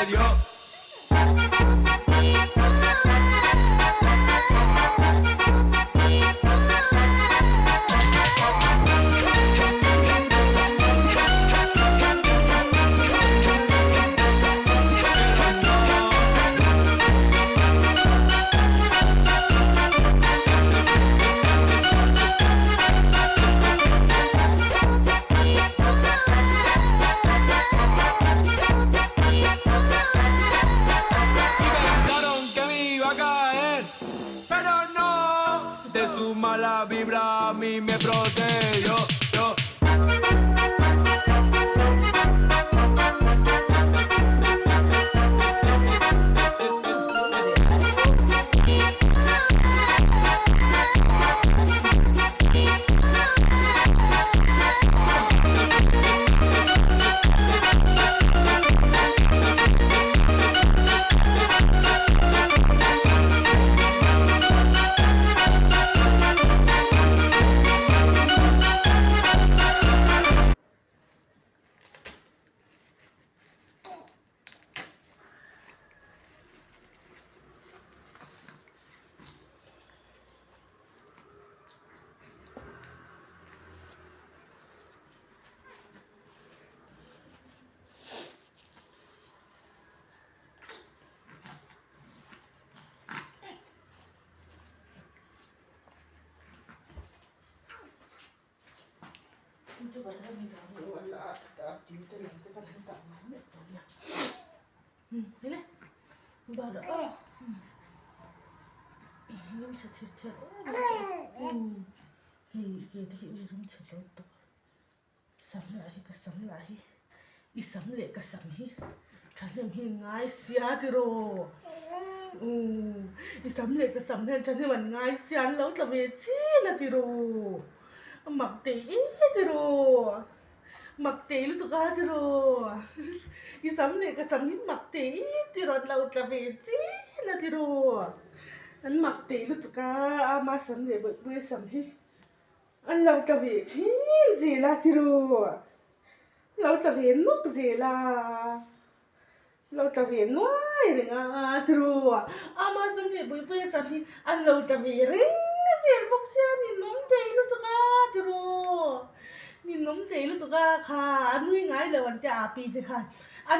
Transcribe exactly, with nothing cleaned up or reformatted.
Yo. Y pensaron que me iba a caer, pero no, de su mala vibra a mí me protegió. Yo. Samla hi ka samla hi. I sam le ka sam hi. Thanem hi ngai sia tiro. U. I sam le ka sam hian thanem an ngai sia an lo tla ve chin a tiro. Mak te e tiro. Mak te lutuk a tiro. I sam le ka sam hi mak te e tiro an lo tla ve chin a tiro. An mak te lutuk a ama sam le boi boi sam hi. An lo tla ve chin zel a tiro. Lo tla ve nawk zel a. Lo ta ve nuai ring a, tiro. Ama zam le bui bui zam hi, a lo ta ve ring a zel bawk si a, ni num tei lutuk a, tiro. Ni num tei lutuk a kha, a nui ngai lo an tia a pi te khan. A